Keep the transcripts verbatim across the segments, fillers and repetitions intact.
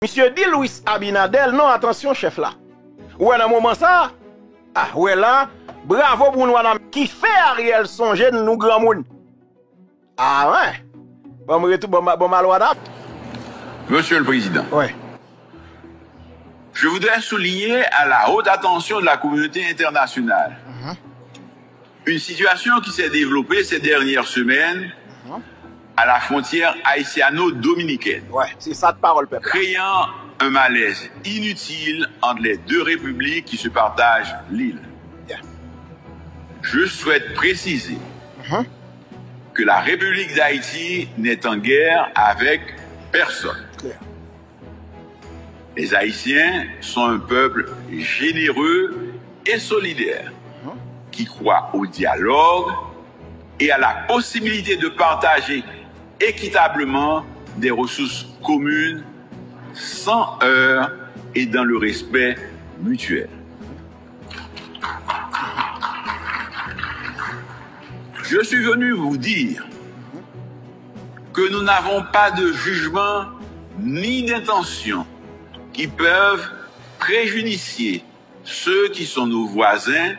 Misye di Luis Abinader, non, atansyon, chèf la. Ou wè nan moman sa, ah, ou wè la, bravo pou nou, Wana, ki fè Ariel sonje n, nou granmoun. Ah, wè. Bon, m retou-, bon, bon, m al Wana. Monsieur le Président, ouais, je voudrais souligner à la haute attention de la communauté internationale une situation qui s'est développée ces dernières semaines à la frontière haïtiano-dominicaine, ouais, se sa t pawòl pèp la, créant un malaise inutile entre les deux républiques qui se partagent l'île. Yeah. Je souhaite préciser que la République d'Haïti n'est en guerre avec personne. Clair. Les Haïtiens sont un peuple généreux et solidaire qui croit au dialogue et à la possibilité de partager équitablement des ressources communes sans heurts et dans le respect mutuel. Je suis venu vous dire que nous n'avons pas de jugement ni d'intention qui peuvent préjudicier ceux qui sont nos voisins,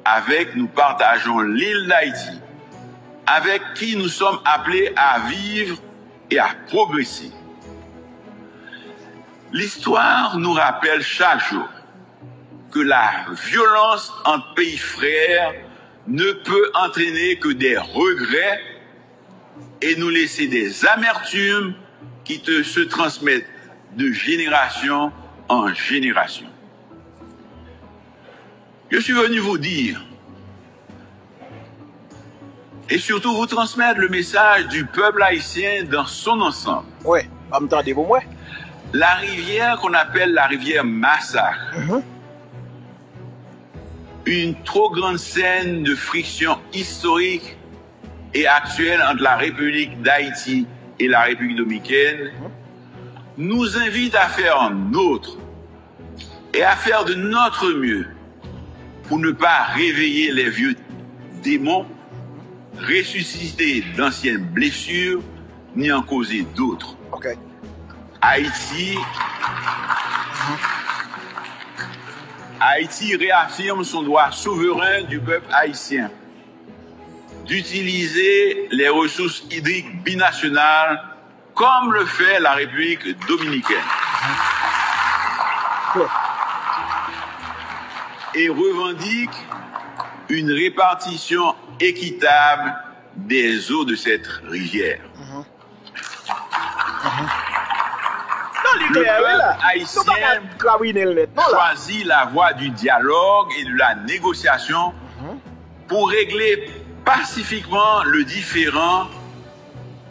avec nous partageons l'île d'Haïti, avec qui nous sommes appelés à vivre et à progresser. L'histoire nous rappelle chaque jour que la violence entre pays frères ne peut entraîner que des regrets et nous laisser des amertumes qui te, se transmettent de génération en génération. Je suis venu vous dire et surtout vous transmettre le message du peuple haïtien dans son ensemble. Wi, ban m tande pou mwen. La rivière qu'on appelle la rivière Massacre, une trop grande scène de friction historique et actuelle entre la République d'Haïti et la République dominicaine, nous invite à faire nôtre et à faire de notre mieux pour ne pas réveiller les vieux démons, ressusciter d'anciennes blessures, ni en causer d'autres. Ok. Haïti, Haïti réaffirme son droit souverain du peuple haïtien d'utiliser les ressources hydriques binationales comme le fait la République dominicaine et revendique une répartition équitable des eaux de cette rivière. Non, li klè, wi, la. Nou pa ka krabinen l nèt, non, la. Choisit la voie du dialogue et de la négociation pour régler pacifiquement le différend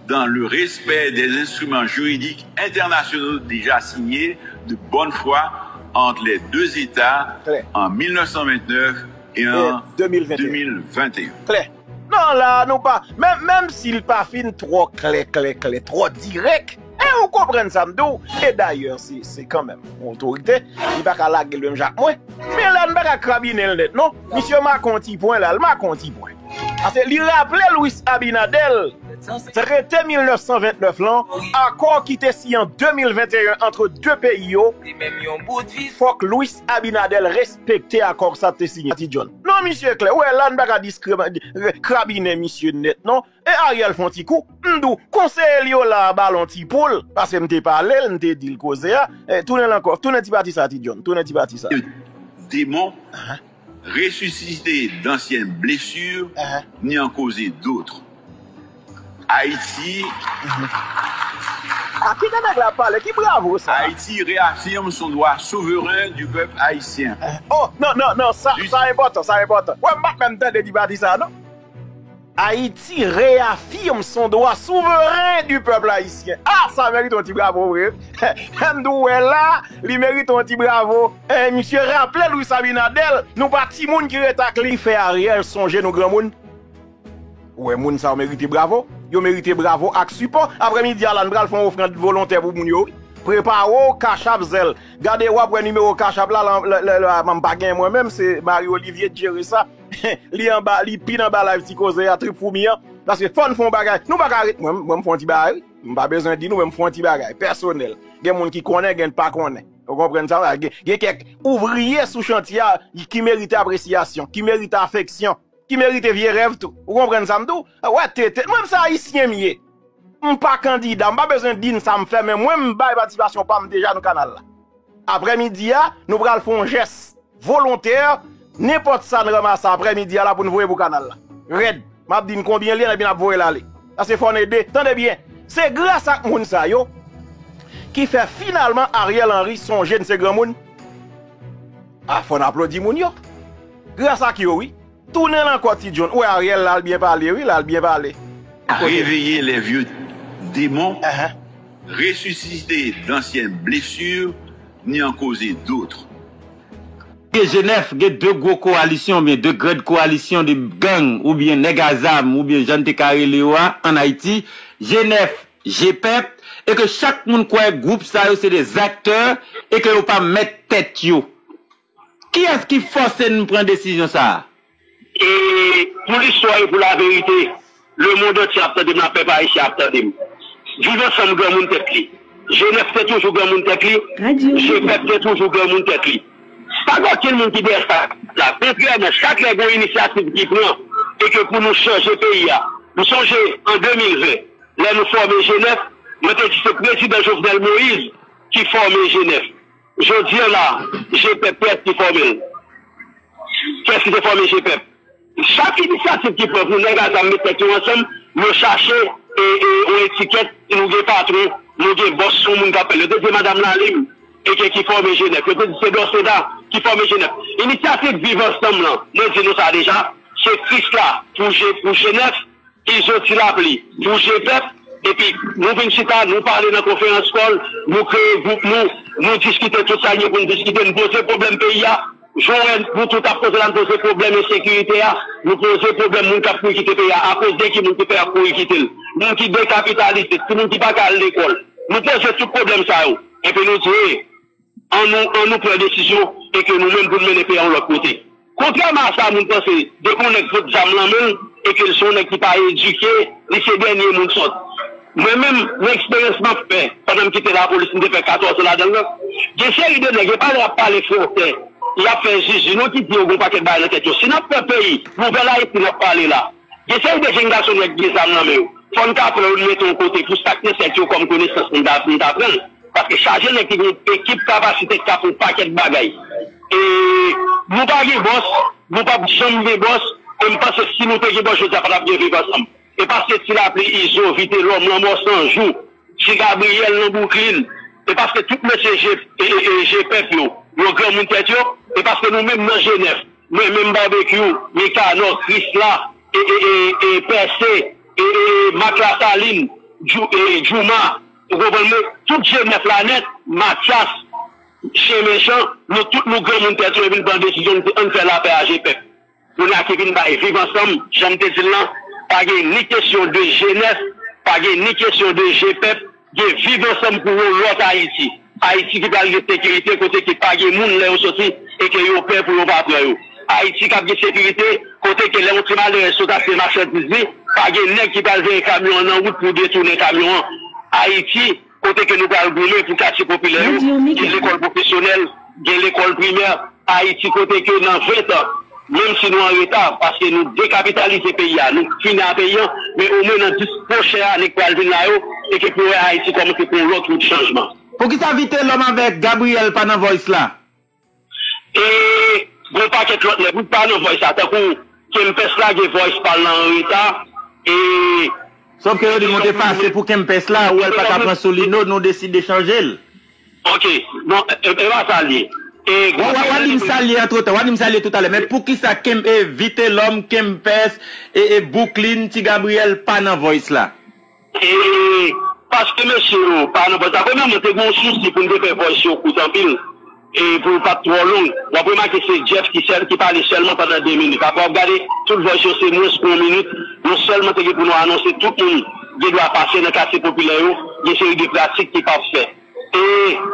dans le respect des instruments juridiques internationaux déjà signés de bonne foi entre les deux États en mille neuf cent vingt-neuf et en deux mille vingt et un. Klè. Non, la, nou pa, menm, menm si l pa fin twò klè, klè, klè, twò dirèk, e ou konprann sa m di w, e dayè, se, se kanmenm yon otorite, li pa ka lage l menm jan ak mwen. Men la, n pa ka krabinen l nèt, non. Misye make yon ti pwen la, l make yon ti pwen. Paske li raple Luis Abinader, trete mil nèf san vennèf lan, akò ki te siyen an de mil venteyen ant de peyi yo, fòk Luis Abinader respekte akò sa te siyen. Ti John. Non, misye klè. Ou wè la, n pa ka diskre-, krabinen misye nèt, non. E Ariel fè yon ti kou, m di w, konseye l yo la a ba l yon ti poul, paske m te pale l, m te di l koze a. E, tounen l ankò, tounen ti pati sa, Ti John, tounen ti pati sa. Démon, ressusciter d'anciennes blessures, ni en causer d'autres. Haïti. A ki nèg la pale? Ki bravo sa? Haïti réaffirme son droit souverain du peuple haïtien. Oh, non, non, non, sa, sa enpòtan, sa enpòtan. Wè, m pa t menm tande di pati sa, non. Haïti réaffirme son droit souverain du peuple haïtien. Ah, sa merite yon ti bravo, vre. M di w, wè la, li merite yon ti bravo. Eh, misye raple Luis Abinader, nou pa timoun ki rete ak li. Fè Ariel sonje nou granmoun. Ou wè, moun sa yo merite bravo. Yo merite bravo ak sipò. Aprèmidi a la, n pral fè yon ofrann volontè pou moun yo, wi. Prepare w, Cash App, Zelle. Gade, w ap wè nimewo Cash App la, la, la, la, la, m pa gen mwen menm, se Marie Olivier k jere sa. Li anba, li pin anba live Ti Koze a, Trip Foumi an. Paske fò n fè yon bagay. Nou pa ka ret, mwen, mwen m fè yon ti bagay, wi. M pa bezwen di nou, men m fè yon ti bagay pèsonèl. Gen moun ki konnen, gen pa konnen. Ou konprann sa? Gen, gen kèk ouvriye sou chantye a ki merite apresyasyon, ki merite afeksyon, ki merite vye rèv tou. Ou konprann sa m di w? Wè, tete, mwen, m se Ayisyen m ye. M pa kandida, m pa bezwen di n sa m fè, men mwen, m bay patisipasyon pa m deja nan kanal la. Aprèmidi a, nou pral fè yon jès volontè, nenpòt sa n ranmase aprèmidi a la pou n voye pou kanal la. Rèd, m ap di n konbyen li ye, epi n ap voye l ale. Sa se fò n ede. Tande byen, se gras ak moun sa yo ki fè finalman Ariel Henry sonje n se granmoun. A, fò n aplodi moun yo. Gras ak yo, wi. Tounen l ankò, Ti John. Ou wè Ariel la, l byen pale, wi, la, l byen pale. Réveiller les vieux démons, ressusciter d'anciennes blessures, ni en causer d'autres. Gen Jenèf, gen de gwo kowalisyon, oubyen de grand kowalisyon de gang, oubyen nèg a zam, oubyen jan n te ka rele yo a, ann Ayiti, Jenèf, Jepèp, e ke chak moun kwè gwoup sa yo se de zaktè, e ke yo pa mèt tèt yo. Kiyès ki fòse n pran desizyon sa a? E pou listwa e pou laverite, lemonn antye ap tande m la, pèp ayisyen ap tande m. Viv Ansanm granmoun tèt li. Jenèf te toujou granmoun tèt li. Jepèp te toujou granmoun tèt li. Pa gen okenn moun ki dèyè sa la. Kontrèman, chak lè gen yon inisyativ ki pran e ke pou nou chanje peyi a. M sonje an de mil ven, lè nou fòme Jenèf, mwen te di se prezidan Jovenel Moïse ki fòme Jenèf. Jodi a la, Jepèp, kiyès ki fòme l? Kiyès ki te fòme Jepèp? Chak inisyativ ki pran pou nèg a zam met tèt yo ansanm, yo chache e, e, yon etikèt, si nou gen patwon, nou gen bòs, se yon moun k ap fè l. Yo te di madanm Lalim, e ke ki fòme Jenèf. Yo te di se Dorceda ki fòme Jenèf. Inisyativ Viv Ansanm lan, mwen di nou sa deja, se Krisla pou Je-, pou Jenèf, Izo Ti Lapli pou Jepèp, epi nou vin chita, nou pale nan konferans kòl, nou kreye gwoup nou, nou diskite tout sa gen pou n diskite, n poze pwoblèm peyi a. Jan w wè nou tout ap poze la, n poze pwoblèm ensekirite a, nou poze pwoblèm moun k ap kouri kite peyi a, akoz de ki moun ki fè y ap kouri kite l, moun ki dekapitalize, timoun ki pa ka al lekòl. Nou poze tout pwoblèm sa yo, epi nou di, ann nou, ann nou pran desizyon e ke nou menm pou n mennen peyi a yon lòt kote. Kontrèman a sa moun panse, depi yon nèg fout zam nan men l e ke l se yon nèg ki pa edike, li se dènye moun sòt. Mwen menm, nan eksperyans m ap fè, pandan m kite lapolis, m te fè katòz an ladan l lan, gen seri de nèg, e pa lè y ap pale fransè, y ap fè zizi, non, ki di yo gen yon pakèt bagay nan tèt yo. Si n ap fè peyi, Nouvèl Ayiti n ap pale la, gen seri de jenn gason nèg gen zam nan men yo. Fò n ka pran yo, n mete yon kote pou sa k nan tèt yo kòm konesans nou ta, nou ta pran l. Paske chaje nèg ki gen ekip, kapasite, k ka fè yon pakèt bagay. E nou pa gen bòs, nou p ap janm gen bòs, e m panse si nou te gen bòs jodi a, pa t ap gen Viv Ansanm. E paske Ti Lapli, Izo, Vitelòm, Lanmò San Jou, Ti Gabriyèl nan Bouklin, e paske tout mesye Je-, e, e, e, Jepèp yo, yo granmoun tèt yo, e paske nou menm nan Jenèf, mwen menm Babekyou, Mikanò, Krisla, e, e, e, e, Pèse, e, e, e, Mak Lasalin, Djou-, e, e, Djouma, ou konprann mwen? Tout Jenèf la nèt, Matyas, Chen Mechan, nou tout nou granmoun tèt yo, epi n pran desizyon, n, n fè lapè a Jepèp. Kounye a ki vin bay Viv Ansanm, jan m te di l lan, pa gen ni kesyon de Jenèf, pa gen ni kesyon de Jepèp, gen Viv Ansanm pou yon lòt Ayiti. Ayiti ki pral gen sekirite, kote ke pa gen moun lè yo soti e ke yo pè pou yo pa pran yo. Ayiti k ap gen sekirite, kote ke lè yon ti malere sot achte machandiz li, pa gen nèg ki pral veye kamyon an nan wout pou detounen kamyon an. Ayiti, kote ke nou pral goumen pou katye popilè yo, gen lekòl pwofesyonèl, gen lekòl primè, Ayiti kote ke nan ven tan, menm si nou an reta, paske nou dekapitalize peyi a, nou fini a peyi an, men omwen nan dis pwochen ane k pral vin la yo, e ke pou wè Ayiti kòmanse pran yon lòt wout chanjman. Poukisa Vitelòm avèk Gabriyèl pa nan Voice la? E gon pakèt lòt nèg wi pa nan Voice la, tankou Kempès lage Voice pa l lan an reta, e Sòf ke yo di nou te pase pou Kempès la, ou wè l pa ka pran Solino, nou deside chanje l. Ok, bon, e, e pa sa l ye. E W, w, w a di m sa l ye antretan, w a di m sa l ye toutalè, men poukisa Kem-, e, Vitelòm, Kempès, e, e, Bouklin, Ti Gabriyèl pa nan Voice la? E, paske mesye yo pa nan Voice la. Premyèman, te gen yon sousi pou n te fè Voice yo kout anpil, e pou l pa t twò long. W ap remake se Jeff ki sèl, ki pale sèlman pandan de minit. Apre w ap gade, tout Voice yo se mwens ke yon minit. Nou sèlman te gen pou nou anonse tout moun gen dwa pase nan katye popilè yo, gen seri de pratik ki p ap fè. E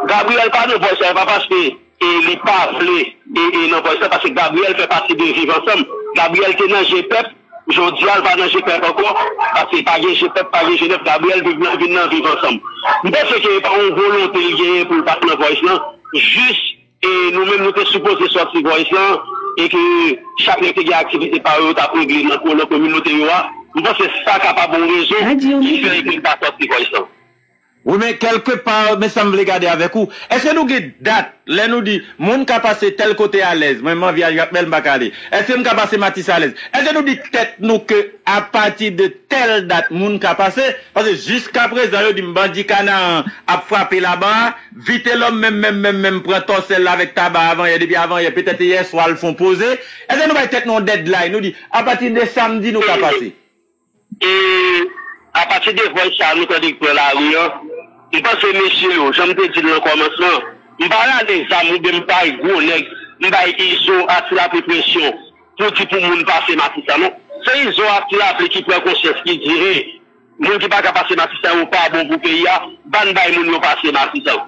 Gabriyèl pa nan Voice la, e pa paske, e, li pa vle, e, e, nan Voice la, paske Gabriyèl fè pati de Viv Ansanm. Gabriyèl te nan Jepèp, Jodi a, l pa nan G pèp ankò, paske pa gen G pèp, pa gen G nèf, Gabriel vin nan, vin nan Viv Ansanm. M panse ke e pa yon volonte l genyen pou l pa t nan Voice lan, jis, e nou menm nou te sipoze sòti Voice lan, e ke chak nèg te gen aktivite pa yo, yo t ap regle nan, nan kominote yo a. M panse sa kapab yon rezon ki fè ke l pa sòti Voice lan. Wi, men kèlkepa, men sa m vle gade avèk ou. Èske nou gen dat, lè nou di, moun ka pase tèl kote alèz, mwen m anvi al Jakmèl, m pa ka ale. Èske m ka pase Matis alèz? Èske nou di tèt nou ke apati de tèl dat, moun ka pase? Paske jiskaprezan, yo di m bandi Kanaran ap frape laba a, Vitelòm menm, menm, menm, menm pran Tòsèl la avèk Taba avanyè, depi avanyè, petèt yè swa l fè yon poze. Èske nou bay tèt nou yon deadline, nou di, apati de samdi, nou ka pase? E apati de Voice sa a nou tande k pran lari an, m panse mesye yo, jan m te di l nan kòmansman, m pa rale zam oubyen m bay gwo nèg, m bay Izo a Ti Lapli presyon pou di pou moun pase Matis la non. Se Izo a Ti Lapli ki pran konsyans, ki di, hey, moun ki pa ka pase Matis la, yo pa bon pou peyi a, bann bay moun yo pase Matis la.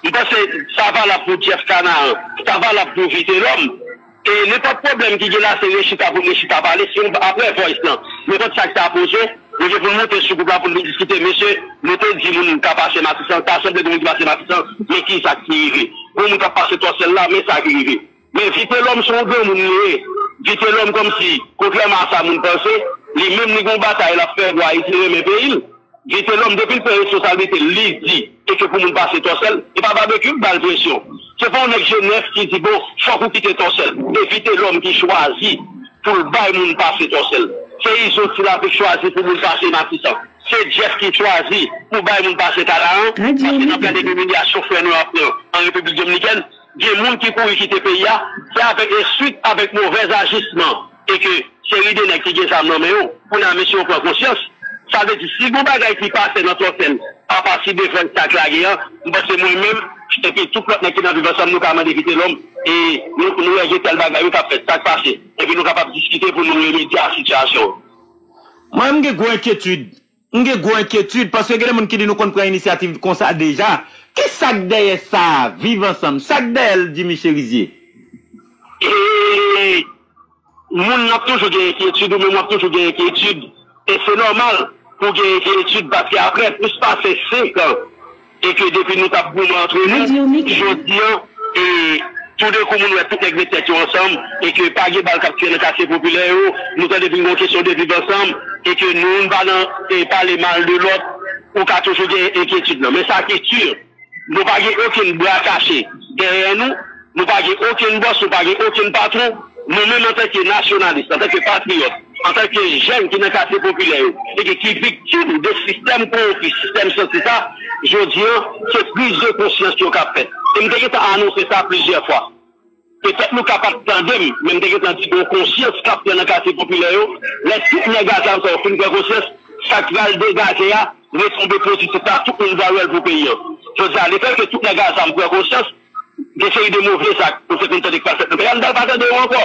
M panse sa valab pou Jeff Canaan, sa valab pou Vitelòm. E nenpòt pwoblèm ki gen la, se rechita pou n rechita pale. Si yon, apre Voice lan, nenpòt sa k ta poze, nou gen pou n moute sou gwoup la pou n vin diskite. Mesye, nou te di moun ka pase Matis lan, ta sanble gen moun ki pase Matis lan, men ki sa ki rive? Gon moun k ap pase Tòsèl la, men sa ki rive. Men Vitelòm se yon granmoun li ye. Vitelòm kòmsi, kontrèman a sa moun panse, li menm li gen yon batay l ap fè pou Ayiti renmen peyi l. Vitelòm, depi l pran responsablite l, li di, e ke pou moun pase Tòsèl, e pa Babekyou k ba l presyon. Se pa yon nèg G nèf ki di, bon, fòk ou kite Tòsèl. Se Vitelòm ki chwazi pou l bay moun pase Tòsèl. Se Izo Ti Lapli k chwazi pou moun pase Matisan. Se Jeff ki chwazi pou bay moun pase Kanaran, paske n ap gade imilyasyon frè nou yo ap pran an Repiblik Dominikèn. Gen moun ki kouri kite peyi a, se avèk, e swit avèk movèz ajisman, e ke seri de nèg ki gen zam nan men yo, kounye a mesye yo pran konsyans. Sa vle di, si gon bagay ki pase nan Tòsèl, apati de Voice sa k lage an, m panse mwen menm, epi tout lòt nèg ki nan Viv Ansanm, nou ka mande Vitelòm, e nou, nou wè gen tèl bagay wi k ap fèt, sa k pase, epi nou kapab diskite pou nou remedye a sitiyasyon an. Mwen, m gen gwo enkyetid. M gen gwo enkyetid, paske gen de moun ki di nou konn pran inisyativ konsa deja. Ki sa k dèyè sa a, Viv Ansanm? Sa k dèyè l, Jimmy Chérizier? E, moun nan ap toujou gen enkyetid, ou menm w ap toujou gen enkyetid. E se nòmal pou w gen enkyetid, paske apre plis pase senk an, e ke depi nou t ap goumen antre nou, jodi an, e toudenkou moun wè tout nèg met tèt yo ansanm, e ke pa gen bal k ap tire nan katye popilè yo, nou tande vin gon kesyon de Viv Ansanm, e ke nou youn pa nan, e pale mal de lòt, ou ka toujou gen enkyetid lan. Men sa ki si, nou pa gen okenn bra kache dèyè nou, nou pa gen okenn bòs, nou pa gen okenn patwon. Nou menm antanke nasyonalis, antanke patriyòt, antanke jèn ki nan katye popilè yo, e ki, ki viktim de sistèm kowonpi, sistèm santi sa, jodi an, se priz de konsyans yo k ap fèt. E m te gentan anonse sa plizyè fwa. Petèt nou ka pa t tande m, men m te gentan di gon konsyans k ap pran nan katye popilè yo. Lè tout nèg a zam sa yo fin pran konsyans, sa k pral degaje a, retonbe pozitif la, tout moun va wè l pou peyi an. Jodi a, lefètke tout nèg a zam pran konsyans, gen seri de move zak nou te konn tande k pral fèt nan peyi a, nou pral pa tande yo ankò.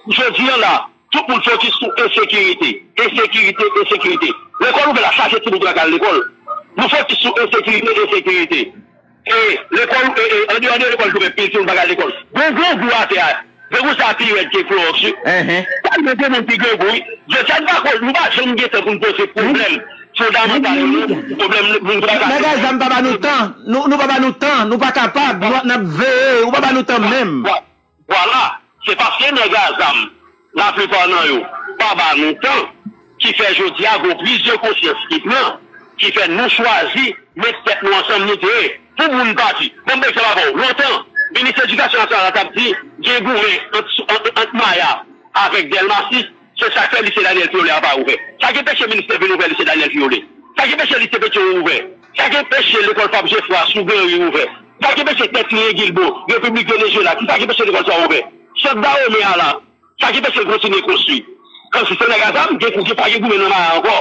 Jodi an la, tout moun fokis sou ensekirite. Ensekirite, ensekirite. Lekòl ouvè la, chache timoun ki pa ka al lekòl. Nou fokis sou ensekirite, ensekirite. E lekòl, e, e, andeyò de lekòl tou, men pil timoun pa ka al lekòl. Gon grangou atè a. Grangou sa pi rèd ke klowòks wi. Tèlman gen moun ki grangou wi. Jodi a nou pa ko-, nou pa janm gen tan pou n poze pwoblèm fondamantal yo non. Pwoblèm moun ki pa ka al lekòl. Nèg a zam pa ba nou tan. Nou, nou pa ba nou tan. Nou pa kapab. Nou, n ap veye. Ou pa ba nou tan menm. Vwa-, vwala. Se paske nèg a zam, laplipa nan yo, pa ba nou tan, ki fè jodi a gon priz de konsyans ki pran, ki fè nou chwazi met tèt nou ansanm, nou di, hey, pou moun pati. Ban m egzanp avè w. Lontan, minis edikasyon nasyonal la t ap di, gen goumen ant, ant, ant Maya avèk Dèlmasi, se sa k fè lise Daniel Triolet a pa ouvè. Sa k enpeche minis te vin ouvè lise Daniel Triolet? Sa k enpeche lise Petyon ouvè? Sa k enpeche lekòl Fab Jefra sou Granri ouvè? Sa k enpeche Tèt Liyen Guilbaud, Repiblik Venezuela, ki sa k enpeche lekòl sa a ouvè? Sant Dahomey a la, sa k enpeche l kontinye konstwi? Kòmsi se nèg a zam, gen kou, gen pa gen goumen nan Maya ankò.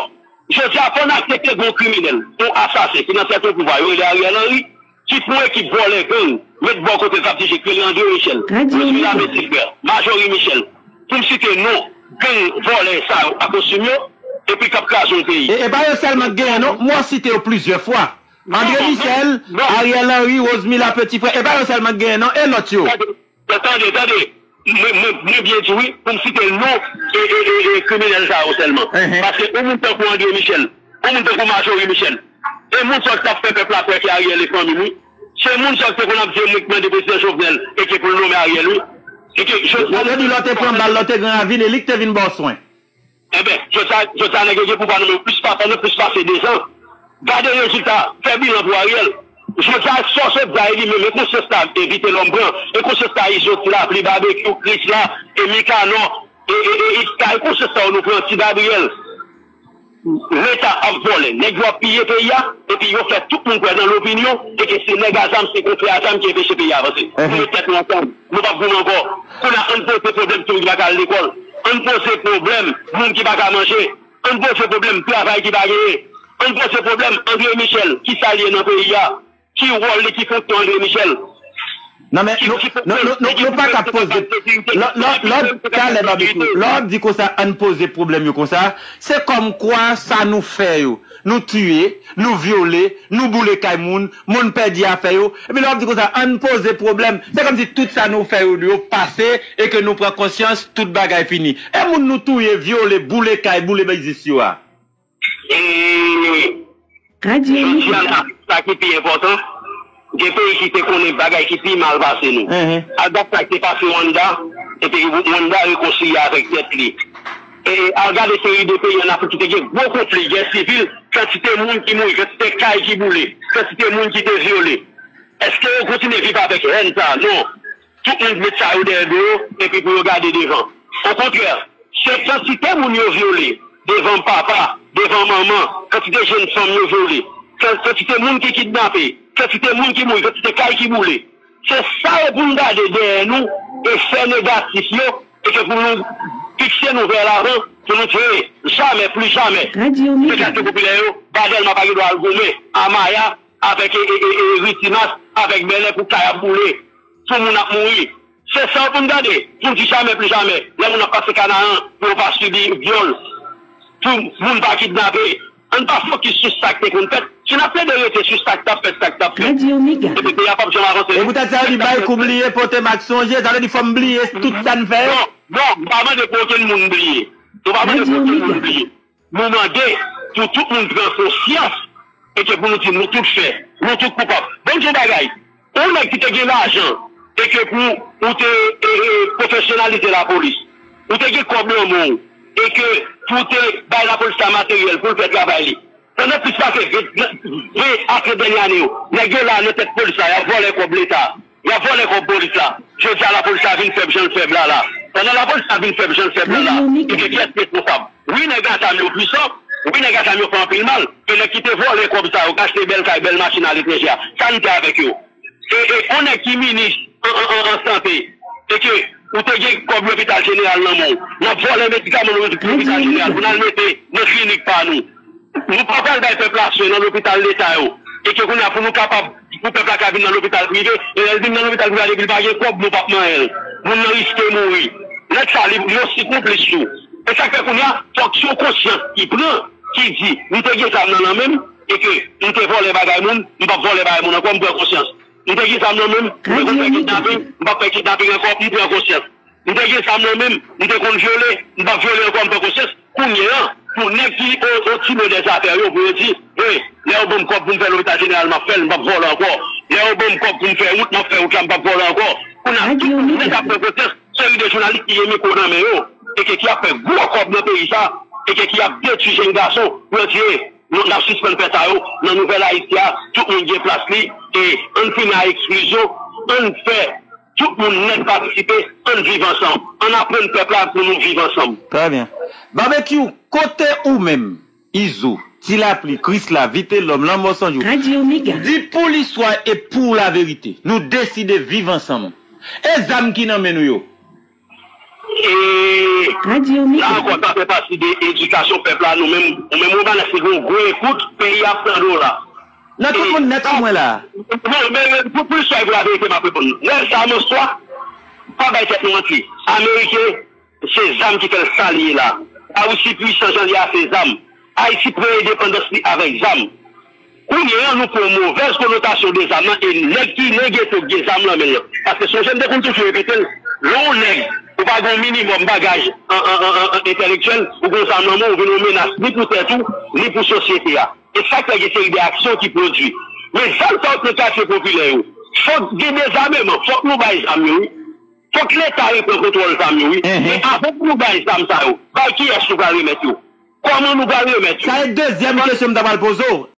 Jodi a, fò n aksepte gen yon kriminèl, yon asasen ki nan tèt yon pouvwa, yo rele Ariel Henry, ki pran ekip vòlè gang, met bò kote l k ap dirije, k rele André Michel, Rosmila Petit Frère, Marjorie Michel, pou m site non gang vòlè sa yo ak kostim yo, epi k ap kraze yon peyi. E, e pa yo sèlman k genyen non, m wè w site yo plizyè fwa. André Michel, Ariel Henry, Rosmila Petit Frère, e pa yo sèlman k genyen non, e lòt yo? Tande, tande, tande. mwen, mwen, mwen byen di wi, pou m site non e, e, e, e kriminèl sa yo sèlman. Paske yon moun tankou André Michel, yon moun tankou Marjorie Michel, e moun sa yo ki t ap fè pèp la kwè ke Ariel e fanmi m wi. Se moun sa yo ki te konn ap di mwen ki mande prezidan Jovenel e ke pou l nonmen Ariel wi. E ke Jovenel. Yo di lè w te pran bal, lè w te gen ravin, e li ki te vin ba w swen. Enben, jodi a, jodi a nèg yo gen pouvwa nan men yo plis pa, pandan plis pase dezan. Gade rezilta, fè bilan pou Ariel. Jodi a, sa w sot di a e li menm, e konsyans la Vitelòm pran, e konsyans la Izo, Ti Lapli, Babekyou, Krisla, e Mikanò, e, e, e Iska, e konsyans sa yo nou pran, Ti Gabriyèl. Leta ap vòlè, nèg yo ap piye peyi a, epi yo fè tout moun kwè nan lopinyon, e ke se nèg a zam, se konfè a zam ki enpeche peyi a avanse. Nou met tèt nou ansanm, nou p ap goumen ankò. Kounye a, ann poze pwoblèm timoun ki pa ka al lekòl. Ann poze pwoblèm moun ki pa ka manje. Ann poze pwoblèm travay ki pa genyen. Ann poze pwoblèm André Michel, kisa l ye nan peyi a? Ki wòl li, ki fonksyon André Michel? Non, men nou, nou, nou, nou, nou pa ka poze. Lè, lè, lè, talè Babekyou, lè w ap di konsa, ann poze pwoblèm yo konsa, se kòmkwa sa nou fè yo. Nou tiye, nou vyole, nou boule kay moun, moun pèdi afè yo. Epi lè w ap di konsa, ann poze pwoblèm. Se kòmsi tout sa nou fè yo, yo pase e ke nou pran konsyans, tout bagay fini. E moun nou touye, vyole, boule kay, boule biznis yo a? E jodi a la, sa ki pi enpòtan, gen peyi ki te konnen bagay ki pi mal pase nou. Al gad sa ki te pase Rwanda, epi Rwanda rekonsilye avèk tèt li. E al gade seri de peyi ann Afrik ki te gen gwo konfli, gè sivil, kantite moun ki mouri, kantite kay ki boule, kantite moun ki te vyole. Èske yo kontinye viv avèk hèn sa a? Non. Tout moun met sa yo dèyè do yo, epi pou yo gade devan. Okontrè, se kantite moun yo vyole devan papa, devan manman, kantite jèn fanm yo vyole, kan-, kantite moun ki kidnape, kantite moun ki mouri, kantite kay ki boule. Se sa yo pou n gade dèyè nou, efè negatif yo, e ke pou nou fikse nou vè lavan, pou nou di, jamè, pli jamè. Popilasyon popilè yo, pa dèlman pa gen dwa al goumen, a Maya, avèk, e, e, e, e, Ritimas, avèk Bèlè pou kay ap boule, pou moun ap mouri. Se sa pou n gade, pou n di jamè pli jamè, lè moun ap pase Kanaran, pou yo pa sibi vyòl, pou moun pa kidnape. Ann pa fokis sou sa k te konn fèt. Si n ap plede rete sou sa k t ap fèt, sa k t ap fèt, epi peyi a p ap janm avanse, non. E poutèt sa, yo di bay kou bliye, pote mak sonje, sa vle di fò m bliye tout sa n fè yo? Non, non, m pa mande pou okenn moun bliye. Nou pa mande pou okenn moun bliye. Nou mande pou tout moun pran konsyans e ke pou nou di nou tout fè, nou tout koupab. Ban m di yon bagay, yon nèg ki te gen lajan e ke pou ou te, e, e, pwofesyonalize lapolis, ou te gen kòb nan men w e ke pou w te bay lapolis la materyèl pou l fè travay li. Pandan plis pase ven, ven a trant dènye ane yo, nèg yo la nan tèt polis la, y ap vòlè kòb Leta. Y ap vòlè kòb polis la. Jodi a, lapolis la vin fèb jan l fèb la la. Pandan lapolis la vin fèb jan l fèb la la, e ke kiyès ki responsab? Wi, nèg a zam yo pwisan. Wi, nèg a zam yo fè anpil mal. E nèg ki te vòlè kòb sa yo, k achte bèl kay, bèl machin aletranje a, sa n fè avèk yo? E, e, yon nèg ki minis an, an, an, an sante, e ke ou te gen kòb lopital jeneral nan men w, n ap vòlè medikaman lopital jeneral pou n al mete nan klinik pa nou. Nou pa pral bay pèp la swen nan lopital Leta yo. E ke kounye a pou nou kapab, pou pèp la ka vin nan lopital prive, e lè l vin nan lopital prive a, depi l pa gen kòb, nou p ap manyen l. Moun nan riske mouri. Nèg sa, li, li osi konplis tou. E sa k fè kounye a, fòk se yon konsyans ki pran, ki di, m te gen zam nan nan men m, e ke m te vòlè bagay moun, m p ap vòlè bagay moun ankò, m pran konsyans. M te gen zam nan men m, m te konn fè kidnaping, m p ap fè kidnaping ankò, m pran konsyans. M te gen zam nan men m, m te konn vyole, m p ap vyole ankò, m pran konsyans. Kounye a, pou nèg ki o, o timo dèzafè yo, pou yo di, wi, lè yo ban m kòb pou m fè lopital jeneral, m ap fè l, m p ap vòlè ankò. Lè yo ban m kòb pou m fè wout, m ap fè wout la, m p ap vòlè ankò. Kounye a, tout nèg ap pran konsyans, seri de jounalis ki gen mikwo nan men yo, e ke ki ap fè gwo kòb nan peyi sa, e ke ki ap detwi jèn gason, pou yo di, e, nou, n ap sispann fè sa yo, nan Nouvèl Ayiti a, tout moun gen plas li, e ann fini a eksklizyon, ann fè tout moun nèt patisipe, ann viv ansanm. Ann aprann pèp la pou nou viv ansanm. Trè byen. Babekyou, kote ou menm, Izo, Ti Lapli, Krisla, Vitelòm, Lanmò San Jou, di pou listwa e pou laverite, nou deside viv ansanm. E zam ki nan men nou yo? E la ankò, sa fè pati de edikasyon pèp la, nou menm, ou menm ou pa nèk se gen yon gwo ekout, peyi ap tande w la. Nan tout moun nèt sou mwen la. Non, men, men, pou, pou listwa e pou laverite, m ap reponn. Lè sa, m an swa, pa bay tèt nou manti. Ameriken, se zam ki fè l sa li ye la. Larisi pwisan jan li a, se zam. Ayiti pran endepandans li avèk zam. Kounye a, nou pran yon movèz konotasyon de zam nan, e nèg ki nan geto k gen zam nan men l lan. Paske sonje m te konn toujou repete l, lè yon nèg Ou pa gen yon minimòm bagaj an, an, an, an, an entelektyèl, ou gen zam nan men w, ou vin yon menas ni pou tèt ou, ni pou sosyete a. E sa k fè gen seri de aksyon ki pwodui. Men zam sa yo nan katye popilè yo, fòk gen dezameman, fòk nou bay zam yo, wi. Fòk Leta reprann kontwòl zam yo, wi. Men avan pou nou bay zam sa yo, bay kiyès nou pral remèt yo? Kòman nou pral remèt yo? Sa e dezyèm kesyon m ta pral poze w.